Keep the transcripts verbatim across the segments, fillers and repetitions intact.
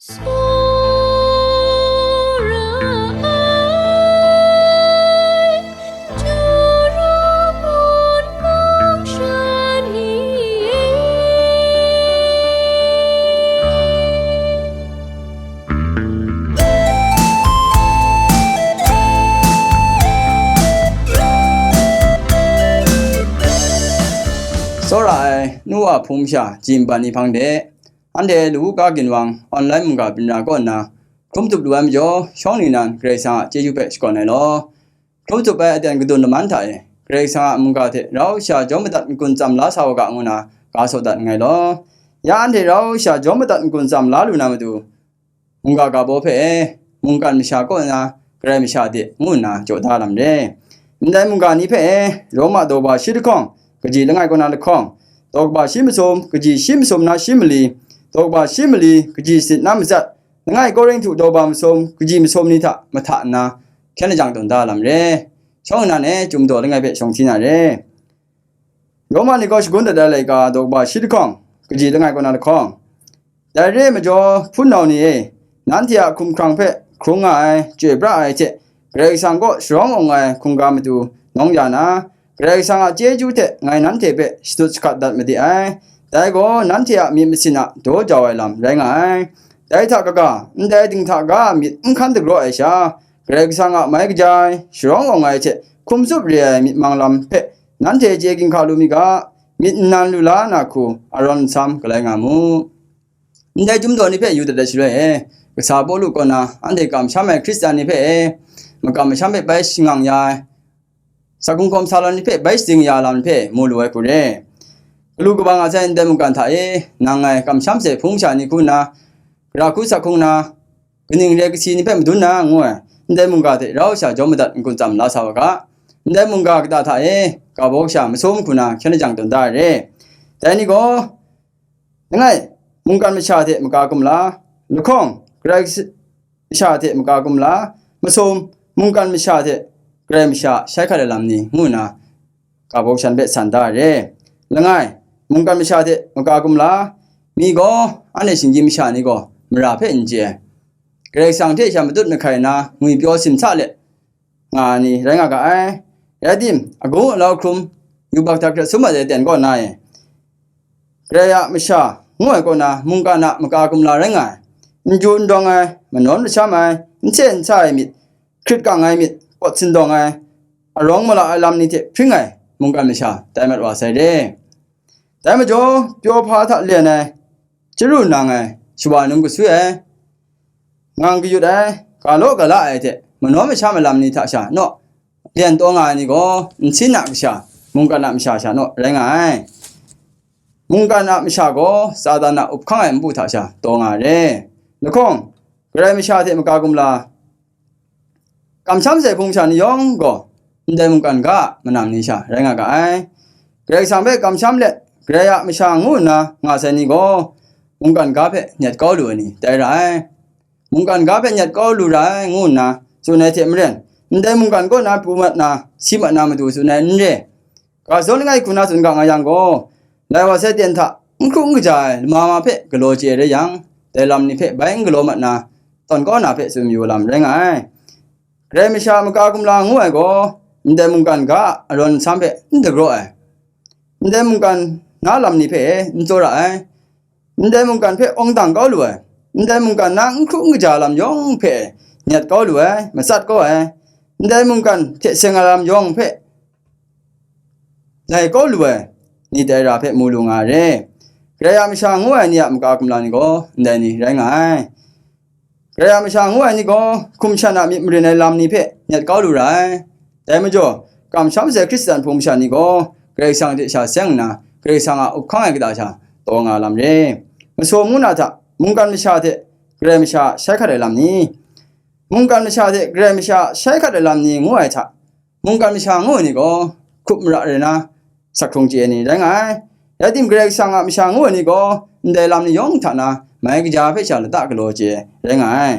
Tsawra ai, Jawraw mung mung sha ni e. Tsawra ai nu a hpung masha, jin ban ni hpang de, anhte lawu ka ginwang online mungga byin ra kaw nna, hkrum tup lu ai majaw, shawng ningnan Karai Kasang a chyeju hpe shakawn ai law. Hkrum tup ai aten kadun laman hta e, Karai Kasang a mungga hte rau sha jawm madat n-gun tsam la sa u ga, ngu nna ga saw dat nngai law. Ya anhte rau sha jawm madat n-gun tsam la lu na matu, mungga ga baw hpe e, mungkan masha kaw na garai masha de, ngu nna jaw da lam re. Ndai mungga ni hpe e, Roma daw kaba shi lahkawng, kaji langai kaw na lahkawng, daw kaba shi masum, kaji shi masum na shi mali, daw kaba shi mali, kaji sanit na matsat, langai Korinhtu daw kaba masum, kaji masum ni hta mahta nna, hkyen lajang tawn da lam re. Shawng nnan e, Chyum daw langai hpe shawng hti na re. Roma ni gaw shagun dat ai laika daw kaba shi lahkawng, kaji langai kaw na lahkawng. Dai re ai majaw, hpunau ni e, nanhte a hkumhkrang hpe hkrung nga ai, chyoi pra ai hte, Karai Kasang kaw sharawng awng ai hkungga matu nawng ya na, Karai Kasang a chyeju hte ngai nanhte hpe shadut shahkat dat made ai. Dai gaw nanhte a myit masin a daw jau ai lam rai nga ai. Dai hta kaga, ndai dinghta ga a myit n hkan dagraw ai sha, Karai Kasang a mai kaja ai, sharawng awng ai hte hkum tsup re ai myit mang lam hpe nanhte chye ginhka lu mi ga, myit nnan lu la na hku arawn nsam galai nga mu. Ndai Chyum daw ni hpe yu dat ai shaloi e, kasa Pawlu kaw na anhte kamsham ai Hkristan ni hpe e, makam masham hpe bai shangang ya ai, sak hkrung hkawm sa lam ni hpe bai shatsing ya lam ni hpe mu lu ai hku re. Galu kaba nga sai ndai mungkan hta e, nang ngai kamsham sai hpung masha ni hku nna, gara hku sak hkung na, kaning re kasi ni hpe madun na, ngu ai, ndai mungga hte rau sha jawm madat n-gun tsam la sa wa ga. Ndai mungga kata hta e, ga baw kasha masum hku na hkyen lajang tawn da ai re. Dai ni gaw, langai, mungkan masha hte maka kumla, lahkawng, Karai Kas-, masha hte maka kumla, masum, mungkan masha hte Karai masha shai hkat ai lam ni, ngu nna, ga baw shan hpe san da ai re. Langai, mungkan masha hte maka kumla, mi gaw, anhte shinggyim masha ni gaw, mara hpe n chye ai. Karai Kasang hte sha matut mahkai na, ngwipyaw simsa let, nga ai ni rai nga ga ai. Rai tim, agung alau hkrum, yubak hta hkret sum ai aten kaw na e, Karai a masha, ngu ai kaw na, mungkan a maka kumla rai nga ai. N ju n dawng ai, manawn masham ai, n hte n sa ai myit, hkrit kang ai myit, pawt sindawng ai, arawng mala ai lam ni hte hpring ai, mungkan masha, tai mat wa sai re. Dai majaw, pyaw hpa hta len ai, chyaru nang ai, shawa num gaswi ai, ngang kayut ai, ga law ga la ai hte, manaw masham ai lam ni hta sha naw, lyen taw nga ai ni gaw, nsin a kasha, mungkan a masha sha naw rai nga ai. Mungkan a masha gaw, Satan a up hkang ai npu hta sha taw nga ai re. Lahkawng, Karai masha hte maka kumla, kamsham sai hpung sha ni yawng gaw, ndai mungkan ga a manam ni sha rai nga ga ai. Karai Kasang hpe kamsham let, Karai a masha ngu nna nga sai ni gaw, mungkan ga hpe nyet kau lu ai ni tai ra ai. Mungkan ga hpe nyet kau lu ra ai, ngu nna tsun ai hte maren, ndai mungkan kaw na pru mat na, si mat na matu tsun ai n re. Ga zawn langai hku na tsun ga nga yang gaw, lai wa sai ten hta n hkru n kaja ai lama ma hpe galaw chye rai yang, dai lam ni hpe bai n galaw mat na, tawn kau na hpe tsun mayu lam rai nga ai. Karai masha maka kumla ngu ai gaw, ndai mungkan ga a arawn nsam hpe n dagraw ai, ndai mungkan na lam ni hpe n tsawra ai, ndai mungkan hpe awng dang kau lu ai, ndai mungkan na n hkru n kaja lam yawng hpe nyet kau lu ai, matsat kau ai, ndai mungkan hte seng ai lam yawng hpe lai kau lu ai ni tai ra hpe mu lu nga ai re. Karai a masha ngu ai ni a maka kumla ni gaw ndai ni rai nga ai. Karai a masha ngu ai ni gaw hkum shan a myit marin ai lam ni hpe nyet kau lu ra ai. Dai majaw, kamsham sai Hkristan hpung masha ni gaw Karai Kasang hte sha seng nna, Karai Kasang a up hkang ai kata sha taw nga lam re. Masum ngu na hta, mungkan masha hte Karai masha shai hkat ai lam ni? Mungkan masha hte Karai masha shai hkat ai lam ni ngu ai hta, mungkan masha ngu ai ni gaw, hkrup mara rai na, sak hkrung chye ai ni rai nga ai. Rai tim, Karai Kasang a masha ngu ai ni gaw, ndai lam ni yawng hta na, mai kaja hpe sha lata galaw chye ai rai nga ai.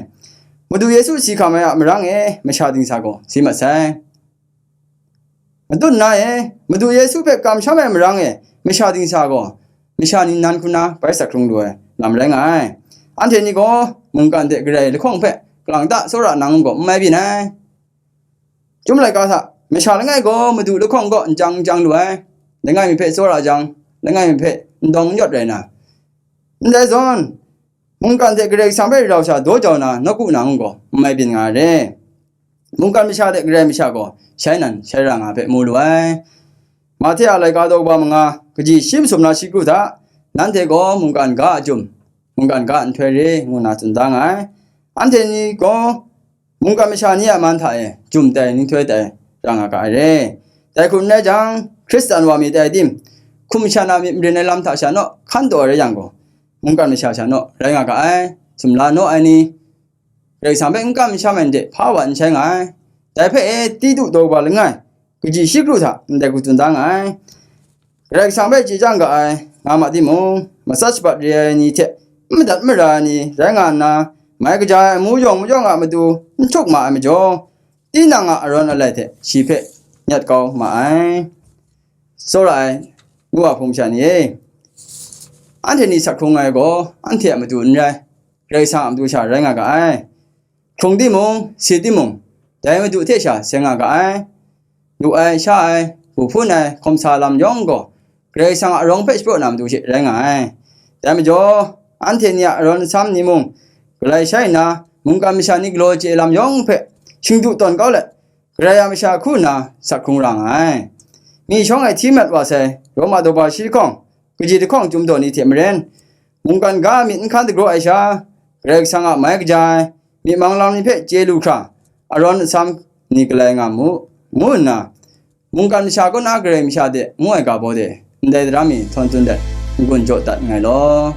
Madu Yesu si hkam ai a marang e, masha dingsa gaw si mat sai. Matut na e, Madu Yesu hpe kamsham ai marang e, masha dingsa gaw, masha ni nan hku na bai sak hkrung lu ai lam rai nga ai. Anhte ni gaw mungkan hte Karai lahkawng hpe kalang ta tsawra nang gaw n mai byin ai. Chyum laika hta, masha langai gaw Madu lahkawng kaw n chyang n chyang lu ai, langai mi hpe tsawra jang, langai mi hpe n dawng n yawt rai na, ndai zawn, mungkan hte Karai Kasang hpe rau sha daw jau na nawku na ngu gaw n mai byin nga ai re. Mungkan masha hte Karai masha gaw shai nan shai ra nga hpe mu lu ai. Mahte a laika daw kaba manga, kaji shi masum na shi kru hta, nanhte gaw mungkan ga a jum, mungkan ga nhtoi re ngu na tsun da nga ai. Anhte ni gaw mungkan masha ni a man hta e jum tai, ninghtoi tai ra nga ga ai re. Dai hku n rai jang, Hkristan wa mi tai tim, hkum shan a myit marin ai lam hta sha naw hkan taw ai rai yang gaw, mungkan masha sha naw rai nga ga ai. Sumla naw ai ni, Karai Kasang hpe n kam n sham ai ni hte hpa wa n shai nga ai. Dai hpe e Titu daw kaba langai, kaji shi kru hta ndai hku tsun da nga ai. Karai Kasang hpe chye chyang ga ai, nga ma timung, matsat shabat re ai ni hte n madat mara ai ni rai nga nna, mai kaja ai amu yawng mayawng a matu n htuk ma ai majaw, tinang a arawn alai hte shi hpe nyat kau ma ai. Tsawra ai, ngu a hpung sha ni e, anhte ni sak hkrung ai gaw, anhte a matu n rai, Karai Kasang a matu sha rai nga ga ai. Hkrung timung, sit timung, dai matu hte sha seng nga ga ai. Lu ai, sha ai, hpu hpun ai, hkawm sa lam yawng gaw, Karai Kasang a arawng hpe shapraw na matu she rai nga ai. Dai majaw, anhte ni a arawn asam ni mung, galai shai nna, mungkan masha ni galaw chye lam yawng hpe shingdu tawn kau let, Karai a masha hku nna sak hkrung ra nga ai. Mi shawng ai hti mat wa sai, Roma daw ba shi lahkawng, kaji lahkawng chyum daw ni hte maren, mungkan ga a myit n hkan dagraw ai sha, Karai Kasang a mai kaja ai, myit mang lam ni hpe chye lu hkra, arawn asam ni galai nga mu, ngu nna, mungkan masha kaw na Karai masha de ngu ai ga baw de, ndai daram mi htawn tsun dat, n-gun jaw dat nngai law.